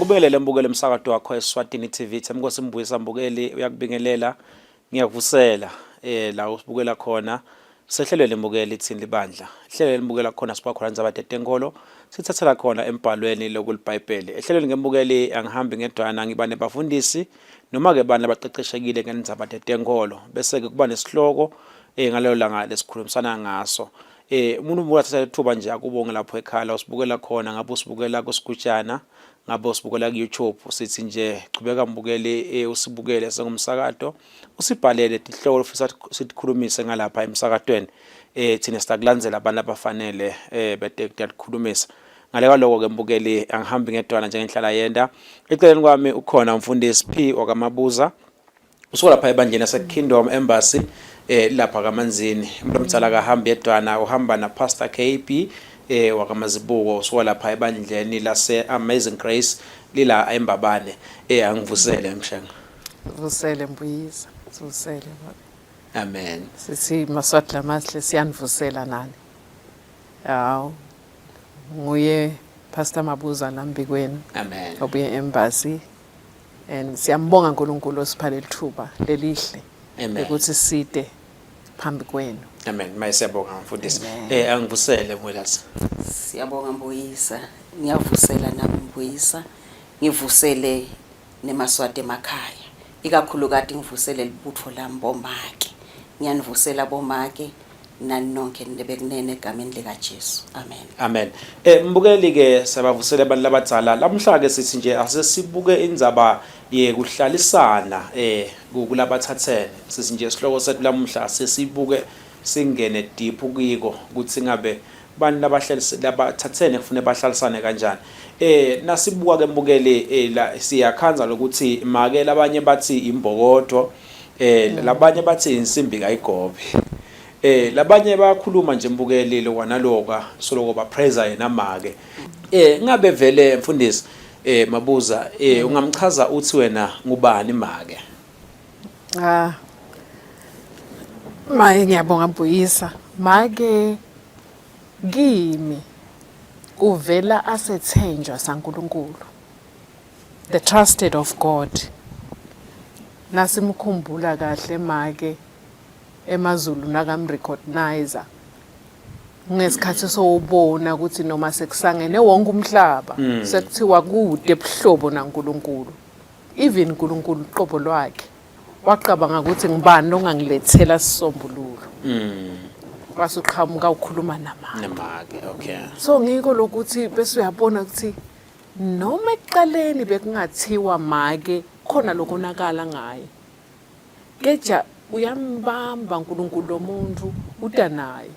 Ngikubingelele mbukeli emsakato wakho eSwatini TV. Themkosi Mbuyisa mbukeli uyakubingelela. Ngiyakuvusela eh la usibukela khona. Sehlelweni mbukeli thini libandla. Ihlelo elibukela khona sibuka khona indzaba tetenkolo. Sithathela khona embhalweni lokuliBhayibheli. Ehlelweni ngembukeli angihambi ngedwana ngiba nebafundisi noma ke bani labaqeqeshekile ngendzaba tetenkolo. Bese ke kuba nesihloko eh ngalelo langa lesikhulumisana ngaso. Eh umuntu ubuka thatha ithuba nje akubonge lapho ekhaya la usibukela khona ngabe usibukela kusigujana ngabe usibukela ku YouTube sithi nje chubeka mbukeli eh, usibukele sengumsakato usibhalele tihloko ofisa sitikhulumise ngalapha emsakatweni eh thina sitakulandzela abantu abafanele eh bete kuyalikhulumisa ngale kwaloko ke mbukeli angihambi ngedwana njengenhlala yenda eceleni kwami ukhona umfundisi P wakamabuza usuka lapha ebandleni lase-Kingdom Embassy eh lapha kaManzini umuntu omdala akahambi yedwana uhamba na Pastor KB eh wakamazibuko usuka lapha ebandleni lase Amazing Grace lila eMbabane eh angivusele mshenga. Vusele Mbuyisa, sivusele baba. Amen. Sithi Maswati lamahle siyanivusela nani. Hawu. Nguye Pastor Mabuza lambikwenu. Amen. Obuye embassy. And siyambonga uNkulunkulu osipha lelithuba lelihle Amen. ukuthi side phambi kwenu. Amen. Maye siyabonga mfundisi. Amen. Eh angivusele Mwelase. Siyabonga Mbuyisa. Ngiyavusela nami Mbuyisa. Ngivusele nemaSwati emakhaya. Ikakhulukati ngivusele libutfo lami bomake. Ngiyanivusela bomake nani nonke nibekunene egameni likaJesu. Amen. Amen. Eh mbukeli ke sabavusele abantu labadzala. Lamhla ke sithi nje asesibuke indzaba yekuhlalisana eh kulabathathene. Sithi nje isihloko sethu lamuhla sesibuke singene deep kiko ukuthi ngabe bani labahlelise labathathene kufanele bahlalisane kanjani. Eh nasibuka ke mbukeli eh, la siyakhanza lokuthi make labanye bathi imbokodo eh labanye bathi insimbi kayigobe. Eh labanye bayakhuluma nje mbukeli lokwanaloka soloko ba praise yena make. Eh ngabe vele mfundisi eh Mabuza eh ungamchaza uthi wena ngubani make? Ah. Maye ngiyabonga Mbuyisa. Make kimi uvela asethenjwa saNkulunkulu. The trusted of God. Nasimkhumbula kahle make emazulu nakamrecognize ngesikhathi sowubona ukuthi noma sekusangene wonke umhlaba sekuthiwa kude buhlobo naNkulunkulu even uNkulunkulu uqobo lwakhe wacabanga ukuthi ngibani longangilethela sisombululo wase uqhamuka ukhuluma namake. Namake, okay. So ngiko lokuthi bese uyabona ukuthi noma ekuqaleni bekungathiwa make khona lokonakala ngaye keja uyambamba uNkulunkulu lomuntu uda naye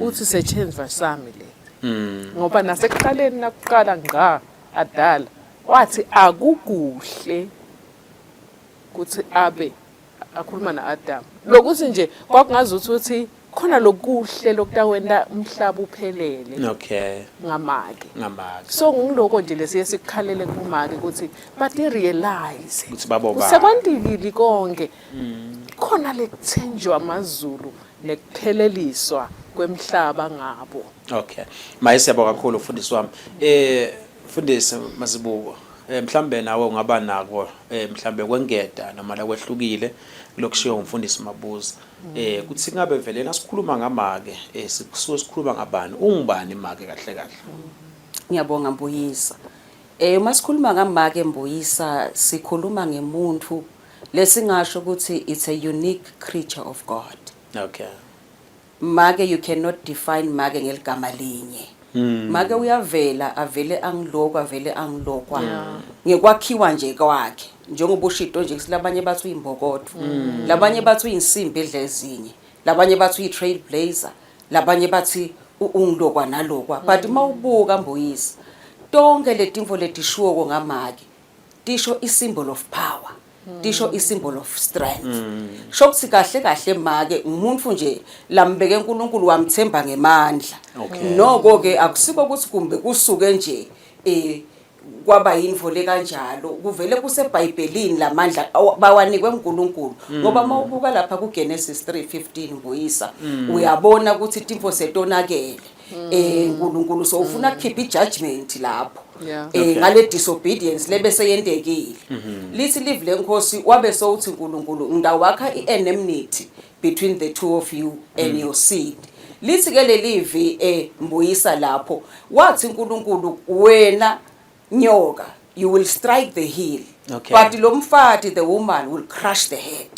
uthi setshenzwa sami le ngoba nasekuqaleni nakuqala ngqa adala wathi akukuhle ukuthi abe akhuluma na-Adam lokuthi nje kwakungazuthi ukuthi khona lokuhle lokutawenta umhlaba uphelele ngamake Ngamake. So ngiloko nje lesiye sikukhalele kumake ukuthi bati realize Ukuthi baboba. Sekwantikili konke khona lekuthenjwa amazulu nekupheleliswa kwemhlaba ngabo. Okay. Maye siyabonga kakhulu mfundisi wami. Eh mfundisi Mazibuko eh mhlambe nawe ungaba nako eh mhlambe kwengeda noma la kwehlukile kulokushiwo umfundisi Mabuza. Eh kuthi ngabe vele nasikhuluma ngamake eh sikusuke sikhuluma ngabani ungubani make kahle kahle. Ngiyabonga Mbuyisa. Eh uma sikhuluma ngamake Mbuyisa sikhuluma ngemuntu lesingasho ukuthi it's a unique creature of God. Okay. Make you cannot define make ngeligama linye. Make uyavela avele angilokwa avele angilokwa ngekwakhiwa nje kwakhe njengoba ushito nje labanye bathi uyimbokodo labanye bathi uyinsimbi edla ezinye labanye bathi uyi-trail blazer labanye bathi ungilokwa nalokwa but mawubuka Mbuyisa tonke letimfo letishiwoko ngamake tisho i-symbol of power tisho i-symbol of strength sho ukuthi kahle kahle make umuntu nje lambeke uNkulunkulu wamthemba ngemandla noko ke akusiko ukuthi kumbe kusuke nje eh kwaba yinfo le kanjalo kuvele kuseBhayibhelini lamandla bawanikwe uNkulunkulu ngoba mawubuka lapha kuGenesis 3:15 Mbuyisa uyabona ukuthi timfo setonakele eh uNkulunkulu so ufuna ukukhipha ijudgment lapho. Yeah. Ngale disobedience lebese yentekile, lithi live lenkosi wabe sowuthi uNkulunkulu, "Ngidawakha ienmity between the two of you and your seed." Lithi ke lelivi, mbuyisa lapho, wathi uNkulunkulu, "Wena nyoka, you will strike the heel, but lo mfati, the woman, will crush the head."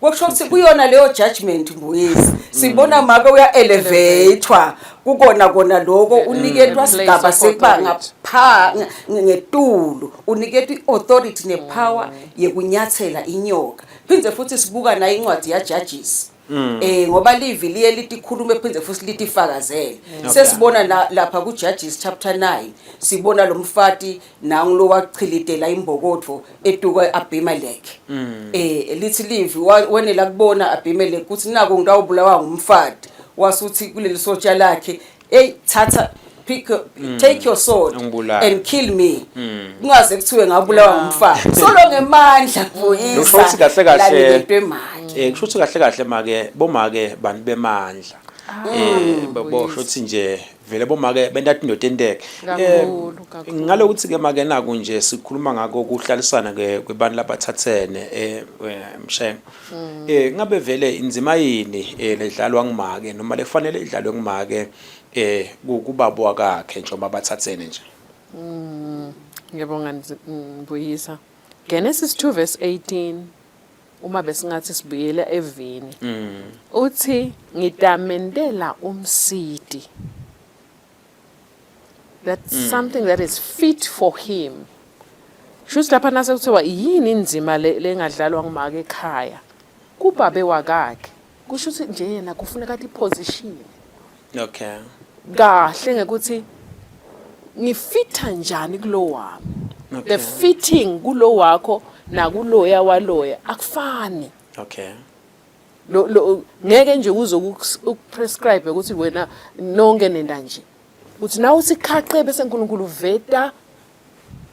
Kusho ukuthi kuyona leyo judgment, mbuyisi, sibona make uya elevatewa kukona kona lokho, uniketwa A place sigaba of sekuba authority. ngapha ngetulu, uniketwa i-authority nepower yekunyathela inyoka. Phindze futhi sibuka nayo incwadi ya Judges, ngoba livi liye lithi khulume, phindze futhi lithi fakazele. Sesibona lapha ku Judges chapter 9, sibona lo mfati nangu lo wachilitela imbokotho etuka Abimelech. Lithi livi wenela kubona Abimelech ukuthi naku ngitawubulawa ngumfati, wasuthi kuleli sotsha lakhe, "Hey, thatha, pick take your sword Ungibulale. and kill me, kungaze kuthiwe ngabulawa ngumfati." Solo ngemandla Kusho ukuthi kahle kahle laniketwe manje. Kusho ukuthi kahle kahle make, bomake bantu bemandla. Bosho ukuthi nje vele bomake bentathi indoda enteke. Kakhulu, kakhulu. Ngalokuthi ke make, naku nje sikhuluma ngako kuhlalisana ke kwebantu labathathene, mshengo. Ngabe vele inzima yini ledlalwa ngumake noma lefanele idlalwe ngumake kubaba wakhe njengoba bathathene nje? Ngiyabonga, Mbuyisa. Genesis 2 verse 18, uma besingathi sibuyela evini. Uthi, "Ngitamentela umsiti." That's something that is fit for him. Shuthi lapha nase kuthiwa yini inzima le lengadlalwa ngumake ekhaya kubabe wakakhe, kusho ukuthi nje yena kufuneka athi position kahle ngekuthi ngifitha njani kulo wami. The fitting kulo wakho nakuloya waloya akufani. Lo ngeke nje uze ukuprescribe ukuthi wena nonke nenda nje, uthi nawe uthi khaqe, bese uNkulunkulu uveta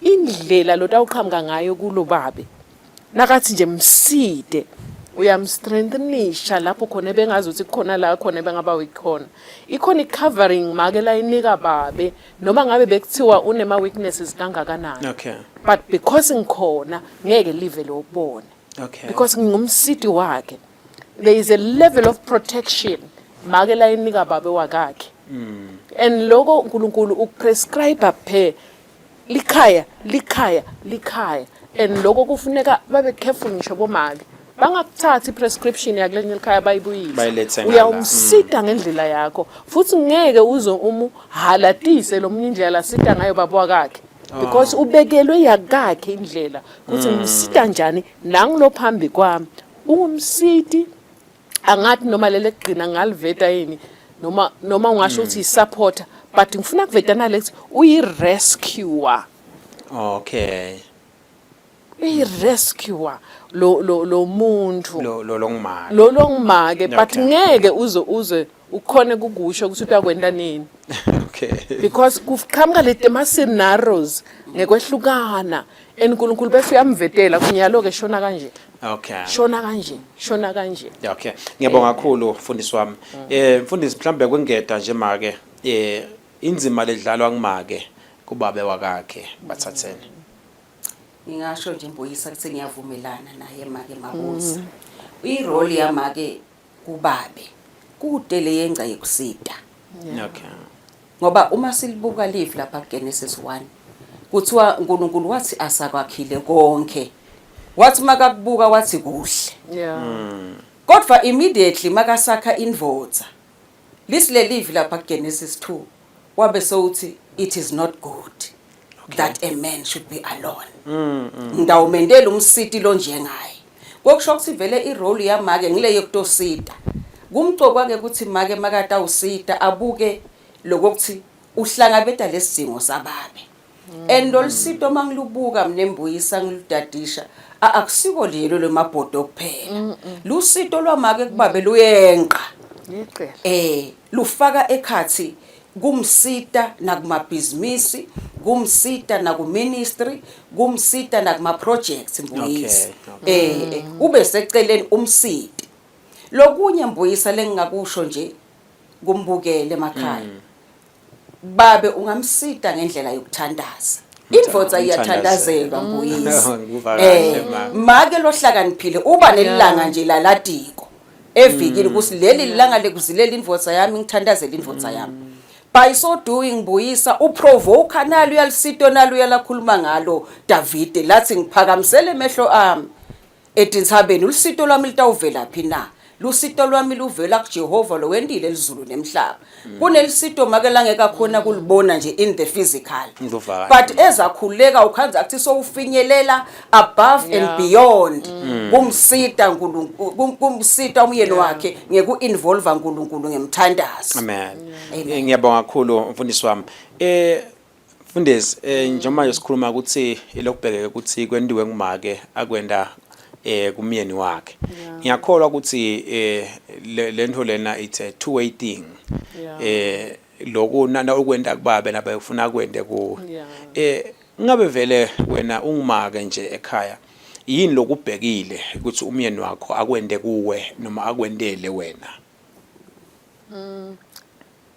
indlela lo tawuqhamuka ngayo kulo babe. Nakathi nje mside, uyamstrengthenisha lapho khona ebengazi ukuthi kukhona la khona ebengaba weak khona. Ikhona i-covering make la inika babe, noma ngabe bekuthiwa unema weaknesses kangakanani, but because ngikhona ngeke live lokubona, because ngingumsiti wakhe. There is a level of protection make la inika babe wakakhe, and lokho uNkulunkulu ukuprescribe phe likhaya, likhaya, likhaya, and lokho kufuneka babe careful. Ngisho bomake bangakuthathi i-prescription yakulenye likhaya bayibuyise. Bayilethe ngala. Uyawumsita ngendlela yakho, futhi ngeke uze umuhalatise lo munye indlela lasita ngayo baba wakakhe, because ubekelwe yakakhe indlela ukuthi ngimsita njani nangilo phambi kwami ungumsiti. Angathi noma lele kugcina ngaliveta yini, noma ungasho ukuthi i-supporter, but ngifuna kuveta nalethi uyi-rescuer. Uyi-rescuer lo muntu. Lo ngumake. Lo longumake, but ngeke uze ukhone kukusho ukuthi utakwenta nini, because kuqhamuka leti ma-scenarios ngekwehlukana, and uNkulunkulu bese uyamvetela kunyalo ke, shona kanje, shona kanje, shona kanje. Okay, ngiyabonga kakhulu mfundisi wami. Mfundisi, mhlambe kwengeda nje make, inzima ledlalwa ngumake kubabe wakakhe bathathene. Ngingasho nje, Mbuyisa, ukuthi ngiyavumelana naye make Mabuza. I-role yamake kubabe kude leyengca yekusita, ngoba uma silibuka live lapha Genesis 1, kuthiwa uNkulunkulu wathi asakwakhile konke, wathi makakubuka wathi kuhle. Kodwa immediately makasakha indvodza, lisi lelivi lapha Genesis 2, wabe sowuthi, "It is not good that a man should be alone, ngidawumendela umsiti lo njengaye." Kokusho ukuthi vele irole yamake ngile yokutosita. Kumcokwa ke ukuthi make makatawusita abuke lokuthi uhlangabeta lesidingo sababe, and lolusito mangilubuka mina, embuyisa, ngiludadisha, akusiko lelo lwemabhodo kuphela. Lusito lwamake kubabe luyenqa. Ngiqela. Lufaka ekhathi kumsita nakumabhizinisi, kumsita nakuministry, kumsita nakuma projects, Mbuyisa. Ube seceleni umsiti. Lokunye, Mbuyisa, lengingakusho nje kumbukele emakhaya. Babe ungamsita ngendlela yokuthandaza. Indvodza iyathandazelwa mbuyisi. Ngikuva kahle, Eh, ma. make lohlakaniphile uba nelilanga nje lalatiko evikini ukuthi leli lilanga lekuzilela indvodza yami ngithandazele indvodza yami. By so doing Mbuyisa uprovoke nalo uyalisito nalo uyalakhuluma ngalo Davide lathi ngiphakamisele emehlo ami etintsabeni ulusito lwami litawuvelaphi na lusito lwami luvela kuJehova lowendile lizulu nemhlaba kunelisito make langeke akhona kulibona nje in the physical Ngikuva. but ezakhuleka ukhanza akuthi sowufinyelela above and beyond kumsita uNkulunkulu kumsita umyeni wakhe ngeku-involve uNkulunkulu ngemthandazo Amen. Amen. Ngiyabonga kakhulu mfundisi wami. Mfundisi njengoba nje sikhuluma ukuthi ilokubhekeke ukuthi kwentiwe ngumake akwenta kumyeni wakhe. Ngiyakholwa ukuthi lento lena it's a two way thing. Lokhu nana ukwenta kubabe nabe ufuna kwente kuwe. Ngabe vele wena ungumake nje ekhaya yini lokubhekile ukuthi umyeni wakho akwente kuwe noma akwentele wena?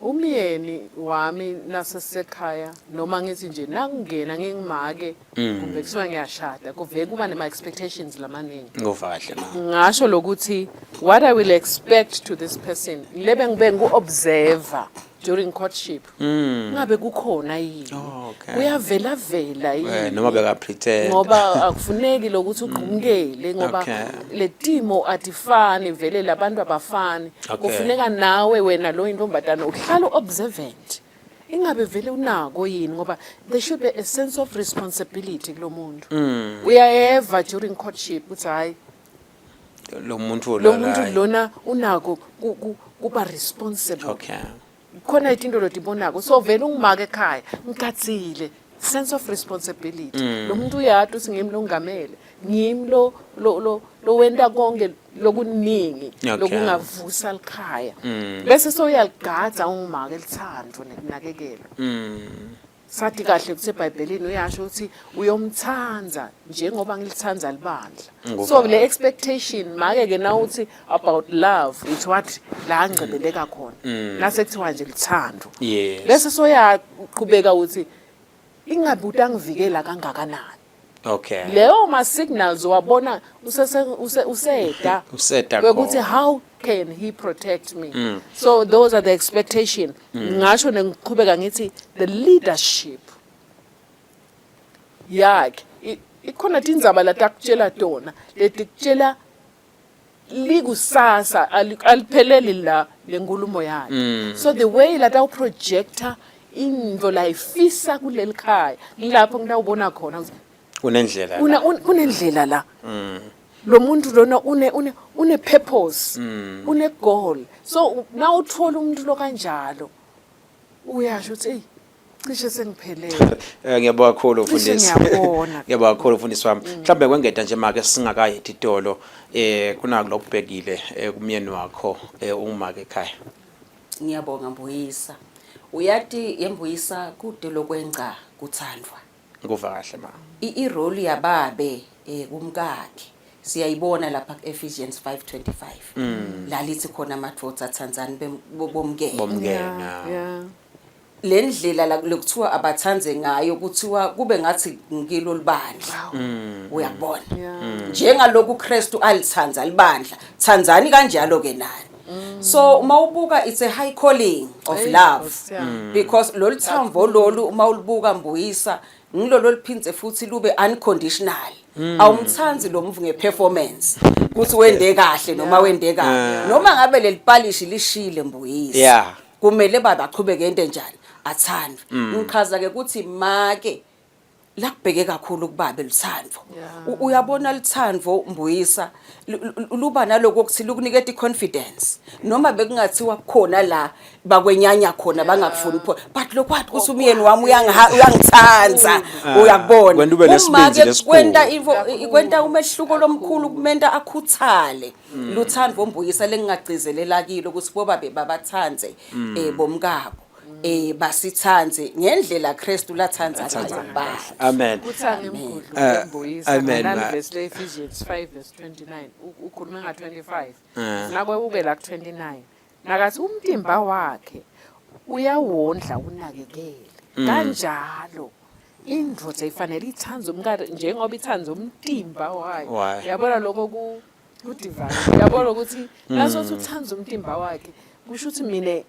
Umyeni wami nasesekhaya noma ngithi nje nakungena ngingimake kumbe kusuka ngiyashada kuvele kuba nema expectations lamaningi. Ngikuva kahle ma. Ngasho lokuthi what I will expect to this person lebe ngibe ngu-observer during courtship ngabe kukhona yini. Oh, okay. Kuyavela vela yini. Noma beka pretend. Ngoba akufuneki lokuthi ugqumukele ngoba le timo atifani vele labantu abafani. Kufuneka nawe wena lo intombazana uhlala observant. Ingabe vele unako yini ngoba there should be a sense of responsibility kulo muntu. Uyayeva during courtship ukuthi hayi Lo muntu lo muntu lona unako kuba responsible. Khona itinto lotibonako so vele ungimake ekhaya ngikathile sense of responsibility. Lo muntu uyati ukuthi ngimi longamele ngimi lo lo lo lowenta konke lokuningi lokungavusa likhaya. Bese soyaligadza ungimake lithando nekunakekelwa. Sathi kahle ukuthi eBhayibhelini uyasho ukuthi uyomthanda njengoba ngilithanda libandla. So le expectation make ke na uthi about love it's what la ngcebeleka khona. Nase kuthiwa nje lithando. Bese soyaqhubeka uthi ingabe utangivikela kangakanani. Leyo ma signals wabona usese useda Useda kwekuthi khona. how can he protect me. So those are the expectation. Ngasho nengiqhubeka ngithi the leadership yakhe ikhona tindzaba latakutshela tona letikutshela likusasa alipheleli la lenkulumo yakhe. So the way latawuprojecta into layifisa kuleli khaya ngilapho ngitawubona khona ukuthi Kunendlela la. Kunendlela la. Lo muntu lona une purpose, une goal. So now uthola umuntu lo kanjalo uyasho ukuthi hey cishe sengiphelele. Ngiyabonga kakhulu Cishe mfundisi. ngiyabona. Ngiyabonga kakhulu mfundisi wami. Mhlawumbe kwengeta nje make singakayi etitolo kunako lokubhekile kumyeni wakho ungumake ekhaya. Ngiyabonga Mbuyisa. Uyati yembuyisa kude lokwenca kuthandwa. Ngikuva kahle ma. I-role yababe kumkakhe siyayibona lapha ku-Ephesians 5:25. La lithi khona amadvodza athandzani bomkene. Bomkena. Le ndlela la lokuthiwa abathandze ngayo kuthiwa kube ngathi ngilo libandla. Uyakubona? Njengaloku Kristu alithanda libandla, thandzani kanjalo ke nani. So uma ubuka it's a high calling of Hey, love. Nkosi yami. Because lolu thambo lolu uma ulibuka Mbuyisa ngilolo liphindze futhi lube unconditional. Awumthandi lo mvu ngeperformance ukuthi wende kahle noma wende kabi. Noma ngabe leli palishi lishile Mbuyisa. Kumele baba aqhubeke into enjani athandwe. Ngichaza ke ukuthi make lakubheke kakhulu kubabe luthando. Uyabona luthando Mbuyisa luba naloko ukuthi lukuniketa iconfidence noma bekungathiwa kukhona la bakwenyanya khona bangakufuni pho but lokwathi ukuthi umyeni wami uyangithanda uyakubona. Kwenta ube nesibindi Uma-ke lesikhulu. kwenta kwenta umehluko lomkhulu kumenta akhuthale. Luthando Mbuyisa lengingagcizelela kilo ukuthi bobabe babathandze bomkabo. Basithandze ngendlela Kristu lathandza Lathandza ngayo ngayo. ibandla. Amen. Kuthi angimgudlu Mbuyisa, Amen, ngalali ma. verse le Ephesians 5 verse 29 ukhulume nga 25. Nakwe uke la ku 29. Nakathi umtimba wakhe Uyawondla unakekele. Kanjalo indvodza ifanele itsandze umkari njengoba itsandze umtimba wayo. Wayo. Uyabona lokho ku ku-divine. Uyabona ukuthi nasothi uthanda umtimba wakhe kusho ukuthi mina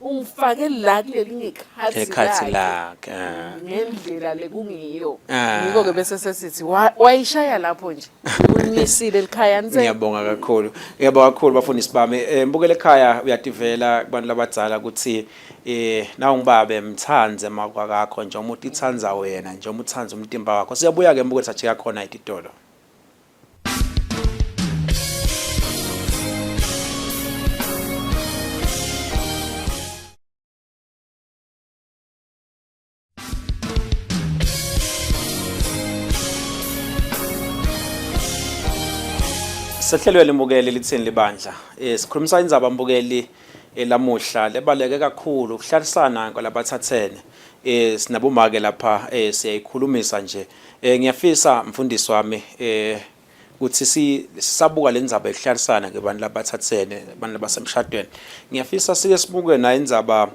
ungifake la kuleli ngekhathi Ekhathi lakhe. eh. ngendlela lekungiyo. Ah. Ngiko ke bese sesithi wayishaya lapho nje. Unyisile elikhaya nse. Ngiyabonga kakhulu. Ngiyabonga kakhulu bafundisi bami. Eh mbukele ekhaya uyativela kubantu labadzala ukuthi eh nawu ngibabe mthandze makwakakho nje umuntu itsandza wena nje uma utsandza umtimba wakho. Siyabuya ke mbukele sajika khona ititolo. Sehlelweni mbukeli litsini libandla. Eh sikhulumisa indzaba mbukeli lamuhla lebaleke kakhulu ukuhlalisana kwalabathathene. Eh sinabomake lapha eh siyayikhulumisa nje. Eh ngiyafisa mfundisi wami eh ukuthi sisabuka le ndzaba yokuhlalisana ke bantu labathathene abantu labasemshadweni. Ngiyafisa sike sibuke nayo indzaba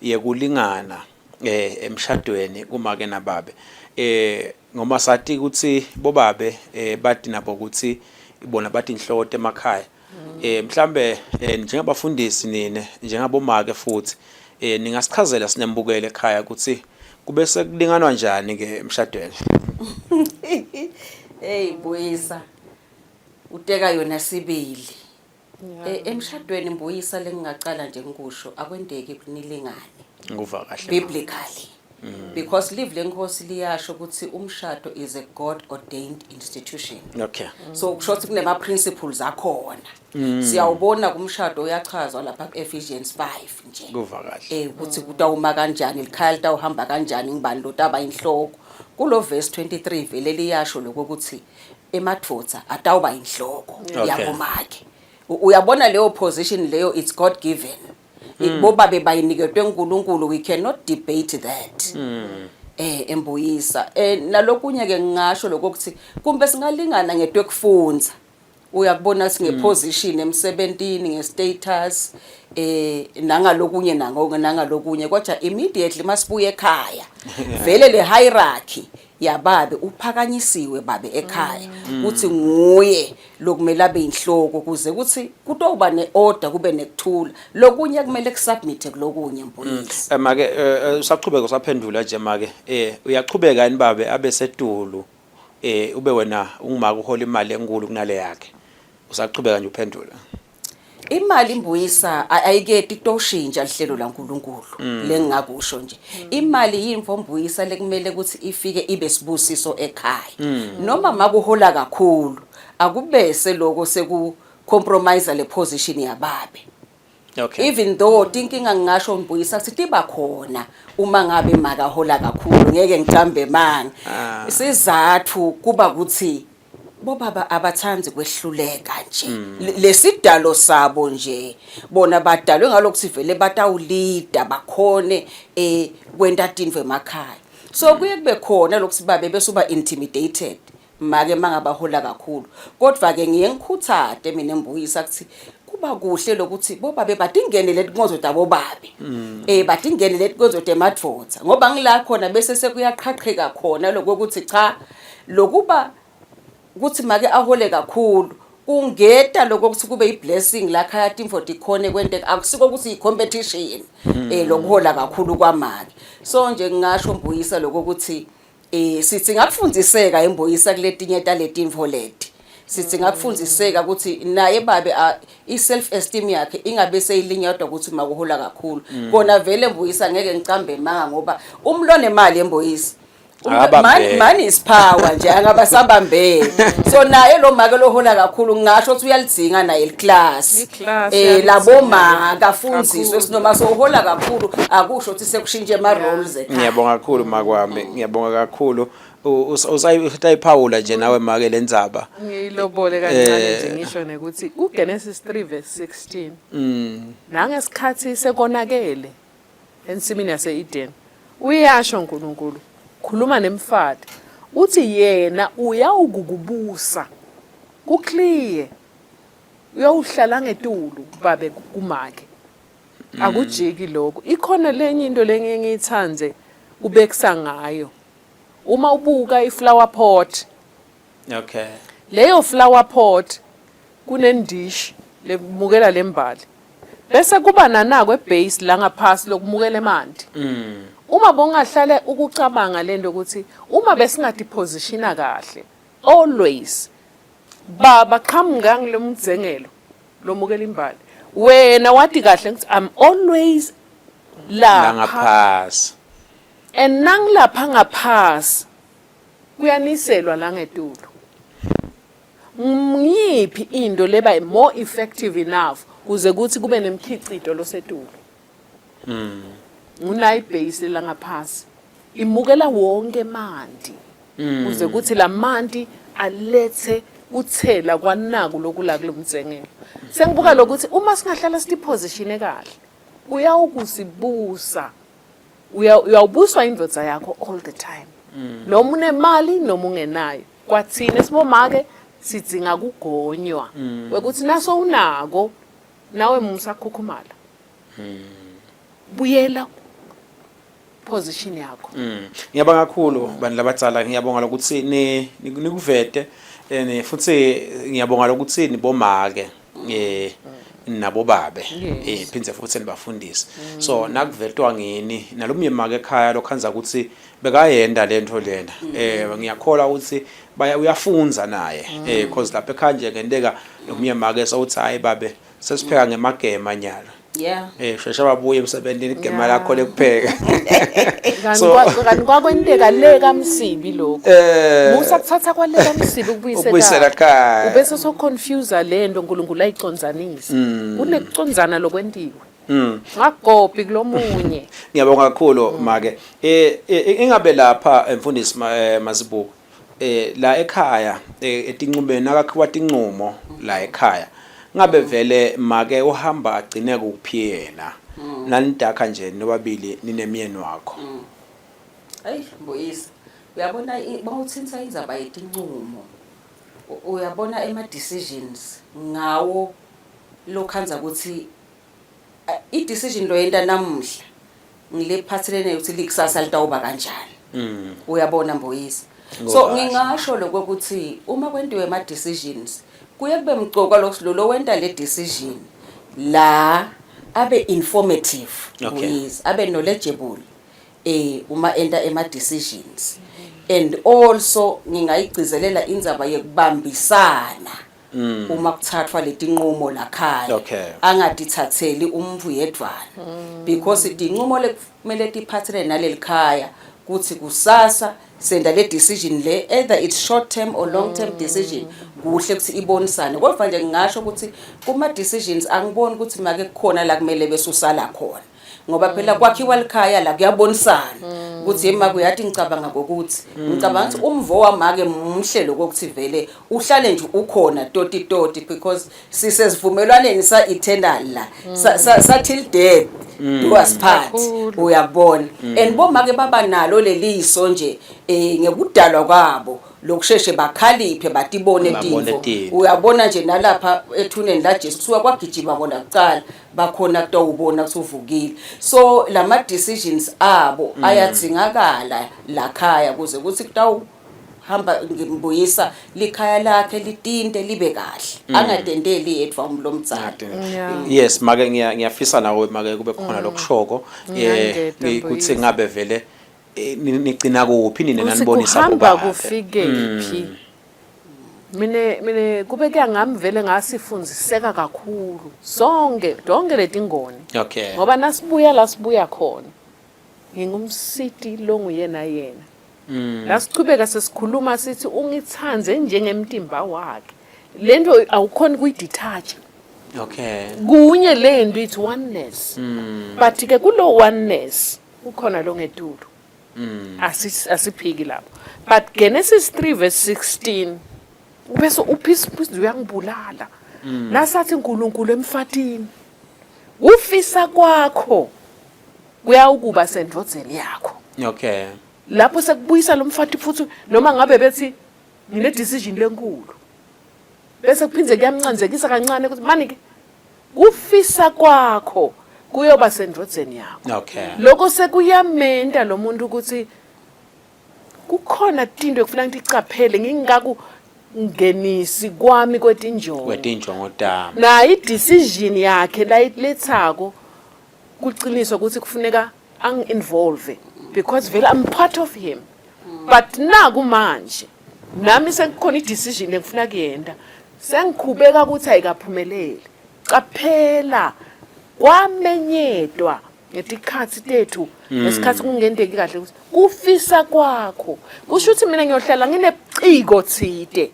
yekulingana eh emshadweni kumake nababe. Eh ngoba sati ukuthi bobabe eh bati nabo ukuthi bona bathi inhloko emakhaya. Eh mhlambe eh, njengabafundisi nine njengabomake futhi eh ningasichazela sinembukele ekhaya ukuthi kube sekulinganwa njani ke emshadweni. Hey Mbuyisa. Uteka yona sibili. Eh, emshadweni Mbuyisa lengingaqala nje ngikusho akwendeki kunilingane Ngikuva kahle. biblically. Because live lenkosi liyasho ukuthi umshado is a God ordained institution. Okay. So kusho ukuthi kunema principles akhona. Siyawubona kumshado uyachazwa lapha ku Ephesians 5 nje. Kuva kahle. Eh ukuthi kutawuma kanjani likhaya litawuhamba kanjani ngibani lotaba inhloko. Kulo verse 23 vele liyasho lokuthi emadvodza atawuba inhloko yabomakhe. Uyabona leyo position leyo, it's God given. Bobabe bayiniketwe uNkulunkulu, we cannot debate that. Eh embuyisa nalokunye ke ngingasho lokuthi kumbe singalingana ngetwekufundza, uyakubona singeposition emsebentini, ngestatus, nangalokunye nango nangalokunye, kodwa immediately masibuye ekhaya vele le hierarchy yababe uphakanyisiwe babe ekhaya kuthi nguye lokumele abe inhloko kuze kuthi kutoba neorder, kube nekuthula, lokunye kumele kusubmit kulokunye, Mbuyisi. Eh, make usachubeka usaphendula nje make, uyachubeka yini babe abe setulu ube wena ungumaka uhola imali enkulu kunale yakhe? Usachubeka nje uphendula. Imali imbuyisa ayiketi kutoshintsha lihlelo laNkuluNkulu. Lengingakusho nje, imali yimfo mbuyisa lekumele ukuthi ifike ibe sibusiso ekhaya. Noma makuhola kakhulu, akubese lokho seku compromise le position yababe. Even though tinkinga, ngingasho mbuyisa ukuthi tiba khona uma ngabe makahola kakhulu, ngeke ngicambe manga. Isizathu kuba ukuthi bobaba abathandi kwehluleka nje. Lesidalo sabo nje, bona badalwe ngalokuthi vele batawulida bakhone kwenta tintfo emakhaya, so kuye kube khona lokuthi babe bese uba intimidated make mangabahola kakhulu. Kodwa ke ngiye ngikhuthate mina embuyisa ukuthi kuba kuhle lokuthi bobabe batingenele tinkonzo tabobabe, batingenele tinkonzo temadvodza, ngoba ngila khona bese sekuyaqhaqheka khona lokuthi cha, lokuba kuthi make ahole kakhulu kungeta lokuthi kube i-blessing la khaya, timfo tikhone kwenteka, akusiko ukuthi i-competition lokuhola kakhulu kwamake. So nje ngingasho mbuyisa lokuthi sithi ngakufundiseka embuyisa kuletinye taletimfo leti, sithi ngakufundiseka ukuthi naye babe i-self esteem yakhe ingabe seyilinyadwa ukuthi makuhola kakhulu. Kona vele mbuyisa ngeke ngicambe manga, ngoba umlo nemali embuyisa Akabambeki. Money is power nje, angaba sabambeki. So naye lo make lohola kakhulu, ngingasho ukuthi uyalidzinga naye liclass. I-class labo uyalidzinga. maka afundziswe. Kakhulu. Sinoma sohola kakhulu akusho ukuthi sekushintshe ama roles ekhaya. Ngiyabonga kakhulu makwami, ngiyabonga kakhulu. Usayiphawula nje nawe make lendzaba. Ngiyilobole kancane nje, ngisho nekuthi kuGenesis 3 verse 16, nangesikhathi sekonakele ensimini yase-Eden, uyasho uNkulunkulu khuluma nemfati, uthi yena uyawukukubusa, kuclear, uyawuhlala ngetulu babe kumake. Akujiki lokho. Ikhona lenye into lenye ngiyithande ubekisa ngayo. Uma ubuka i-flower pot. Okay. Leyo flower pot kunendishi lemukela lembali. Bese kuba nanako ebase la ngaphasi lokumukela emanti. Uma bongahlale ukucabanga lento ukuthi uma besingadipositiona kahle always baba qhamuka ngilomdzengelo lomukela imbali. Wena wathi kahle ngithi I'm always La lapha ngaphasi. and nangilapha ngaphasi kuyaniselwa la ngetulu. Ngiyiphi into leba more effective enough kuze kuthi kube nemkhicito losetulu. Ngunayi base la ngaphasi. Imukela wonke emanti. Kuze kuthi lamanti alethe kuthela kwanaku lokula kulomdzengelo. Sengibuka lokuthi uma singahlala sitipositione kahle uyawukusibusa. Uyawubuswa indvodza yakho all the time. Noma unemali noma ungenayo. Kwathina sibomake sidzinga kugonywa. Wekuthi naso unako nawe musa kukhukhumala. Buyela position yakho. Ngiyabonga kakhulu bantu labadzala, ngiyabonga lokuthi ni nikuvete futhi ngiyabonga lokuthi nibomake nabobabe phindze futhi nibafundise. So nakuvetwa ngini nalomnye make ekhaya lokhanza ukuthi bekayenda lento lena, ngiyakholwa ukuthi baya uyafunza naye, cause lapha ekhaya nje ngenteka lomnye make sawuthi hayi babe, sesipheka ngemagema nyalo. Shesha babuye emsebenzini, igema lakho lekupheka. Kanti kanti kwakwenteka le kaMsibi lokho. Musa kuthatha kwale kaMsibi ukubuyisela Ukubuyisela ekhaya. Ubese so confuse lento uNkulunkulu ayicondzanisa. Kunekucondzana lokwentiwe. Ngagopi kulomunye. Ngiyabonga kakhulu make. Ingabe lapha mfundisi Mazibuko, la ekhaya, etincumeni nakakhiwa tincumo la ekhaya, ngabe vele make uhamba agcine kuphi yena nanidakha nje nobabili ninemyeni wakho? Hayi Mbuyisa, uyabona bawuthinta indzaba yetincumo. Uyabona ema decisions ngawo lokhanza ukuthi i decision loyenta namuhla ngilephathelene ukuthi likusasa litawuba kanjani. Uyabona Mbuyisa. So Ngokahle. Ngingasho lokuthi uma kwentiwe ama decisions kuye kube mcoka lokho lo wenta le decision la abe informative, Mbuyisa, abe knowledgeable uma enta ema decisions, and also ngingayigcizelela indzaba yekubambisana uma kuthathwa letinqumo lakhaya, angatithatheli umuntu yedvwana, because tinqumo lekumele tiphathelene naleli khaya kuthi kusasa senda le decision le, either it's short term or long term decision, kuhle ukuthi ibonisane. Kodwa nje ngingasho ukuthi kuma decisions angiboni ukuthi make kukhona la kumele bese usala khona, ngoba phela kwakhiwa likhaya la, kuyabonisana ukuthi yema kuyathi ngicabanga ngokuthi ngicabanga ukuthi umvo wamake muhle lokuthi vele uhlale nje ukhona toti toti, because sisezivumelwaneni sa eternal la sa till death do us part. Kakhulu. Uyabona, and bomake baba nalo leliso nje ngekudalwa kwabo lokusheshe bakhaliphe batibone Babone tintfo. Tintfo. Uyabona nje nalapha ethuneni la Jesu kusuka kwagijima bona kucala, bakhona kutawubona ukuthi uvukile. So lama decisions abo ayadzingakala lakhaya kuze kuthi kutawu hamba ngimbuyisa likhaya lakhe litinte libe kahle, angatenteli yedwa umlomdzala. Yes make, ngiyafisa nawe make kube khona lokushoko Ngiyangeda, ukuthi Mbuyisa. Ngabe vele nigcina kuphi nina Ukuthi nanibonisa kuhamba bobabe? Kufike phi? Mine kube kuyangami vele ngasifundiseka kakhulu sonke donke letingoni, ngoba nasibuya la sibuya khona ngingumsiti longuyena yena. Lasichubeka sesikhuluma sithi ungithandze njengemtimba wakhe, lento awukhoni kuyidetach. Kunye lento, it's oneness, but ke kulo oneness ukhona lo ngetulu. Asiphiki lapho, but Genesis 3 verse 16 bese uphisa uyangibulala nasathi uNkulunkulu emfatini, ufisa kwakho kuyawukuba sendvodzeni yakho. Lapho sekubuyisa lo mfati futhi, noma ngabe bethi ngine decision lenkulu, bese kuphindze kuyamncanzekisa kancane ukuthi mani ke kufisa kwakho. Kuyoba sendvodzeni yakho. Okay. Lokho sekuyamenta lo muntu ukuthi kukhona tinto ekufanele ngiticaphele ngingaku ngenisi kwami kwetinjongo. Kwetinjongo tami. Nayo i-decision yakhe layilethako kuqiniswa ukuthi kufuneka angi-involve because vele I'm part of him. But naku manje nami sekukhona i-decision engifuna kuyenda, sengikhubeka ukuthi ayikaphumeleli. Caphela, kwamenyetwa ngetikhatsi tethu ngesikhathi kungendeki kahle ukuthi kufisa kwakho kusho ukuthi mina ngiyohlala nginebuciko thide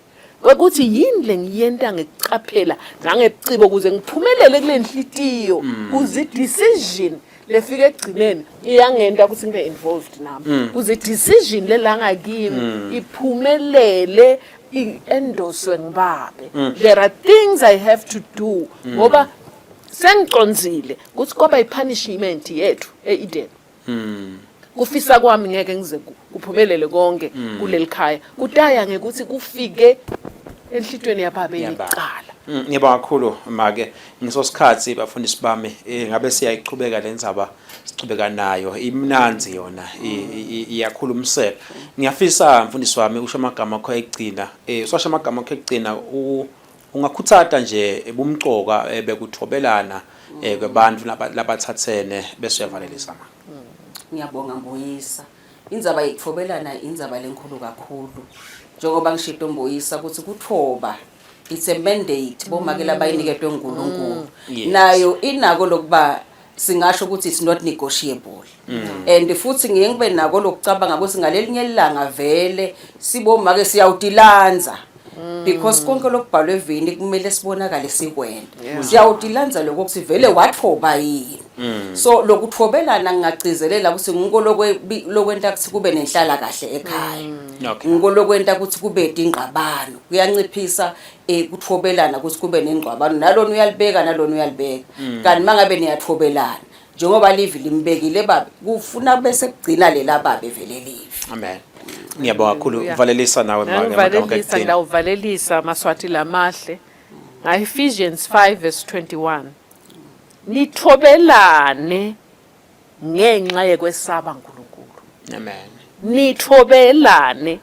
ukuthi yini lengiyenta ngekucaphela nangebuciko ukuze ngiphumelele kule nhlitiyo, kuze i-decision lefika ekugcineni iyangenta ukuthi ngibe involved nami, kuze i-decision lelanga kimi iphumelele, i-endoswe ngibabe. There are things I have to do ngoba sengicondzile ukuthi kwaba i-punishment yethu e-Eden. Kufisa kwami ngeke ngize kuphumelele konke kuleli khaya, kutaya ngekuthi kufike enhlitweni yababe Yababa. icala. Ngiyabonga kakhulu make. Ngiso sikhathi bafundisi bami, ngabe siyayichubeka lendzaba, sichubeka nayo, imnanzi yona, iyakhulumiseka. Ngiyafisa mfundisi wami usho amagama akho ekugcina, usasho amagama akho ekugcina, ungakhuthata nje bumcoka bekuthobelana kwebantu labathathene bese uyavalelisa ma. Ngiyabonga Mbuyisa. Indzaba yekuthobelana indzaba lenkulu kakhulu. Njengoba ngishito Mbuyisa ukuthi kuthoba it's a mandate bomake labayiniketwe nguNkulunkulu. Nayo inako lokuba singasho ukuthi it's not negotiable. And futhi ngiye ngibe nako lokucabanga ukuthi ngalelinye ilanga vele sibomake siyawutilanza. Because konke lokubhalwe evini kumele sibonakale sikwenda. Siyawutilanza lokho ukuthi vele wathoba yini. So lokuthobelana ngingagcizelela ukuthi nguko lokwenta ukuthi kube nenhlala kahle ekhaya. Nguko lokwenta ukuthi kube ingqabano. Kuyanciphisa kuthobelana ukuthi kube nengqabano. Nalona uyalibeka nalona uyalibeka. Kanti mangabe niyathobelana njengoba livi limbekile babe kufuna bese kugcina lela babe vele livi. Amen. Ngiyabonga kakhulu. Valelisa nawe make amagama Ngivalelisa, ekugcina. ngidawuvalelisa Maswati lamahle. Nga Ephesians 5 verse 21. Nithobelane ngenxa yekwesaba uNkulunkulu. Amen. Nithobelane.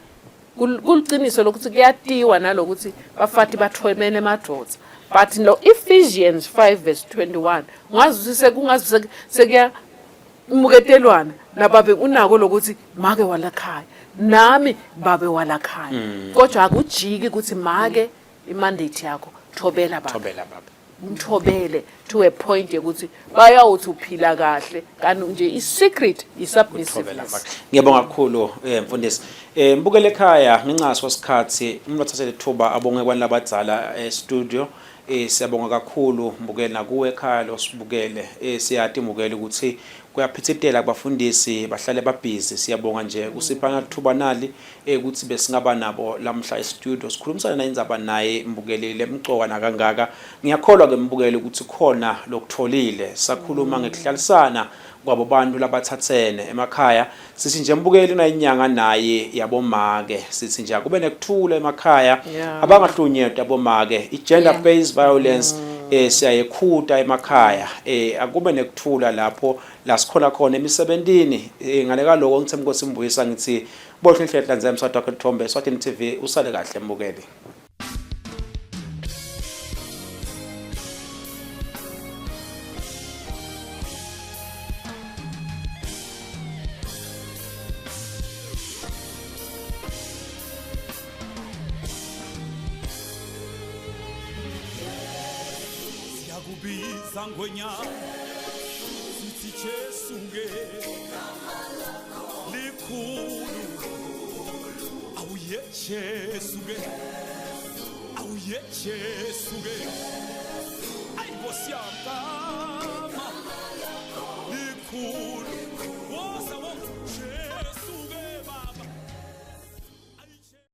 Kuliciniso lokuthi kuyatiwa nalokuthi bafati bathobene emadvodza. But no Ephesians 5 verse 21 ngazi ukuthi sekungazi sekuya muketelwana nababe unako lokuthi make walakhaya nami babe walakhaya, kodwa akujiki ukuthi make imandate yakho thobela baba. Thobela baba. Umthobele to a point yokuthi bayawuthi uphila kahle, kanti nje i-secret i-submissiveness. Thobela. Ngiyabonga kakhulu mfundisi. Mbukele ekhaya, ngenxa sikhathi umuntu athathe lethuba abonge kwani labadzala e studio. Siyabonga kakhulu mbukeli nakuwe ekhaya lo sibukele. Siyatimukela ukuthi kuyaphithitela kubafundisi bahlale babhizi. Siyabonga nje kusiphana lithuba nali ukuthi besingaba nabo lamhla e studio sikhulumisana naye indzaba naye mbukeli lemcoka nakangaka. Ngiyakholwa ke mbukeli ukuthi khona lokutholile. Sakhuluma ngekuhlalisana kwabo bantu labathathene emakhaya. Sithi nje mbukeli unayinyanga naye yabomake, sithi nje akube nekuthula emakhaya, abangahlunyedwa abomake, i-gender based violence siyayekhuta emakhaya, akube nekuthula lapho la sikhona khona emisebentini. Ngale kaloko ngithe Nkosi Mbuyisa ngithi bohle inhlehla nze mswati wakhe Thombe Eswatini TV. Usale kahle mbukeli. Siyakubiza ngwenyama sithi Jesu ke likhulu, awuye Jesu ke, awuye Jesu ke, ayi Nkosi yami, likhulu.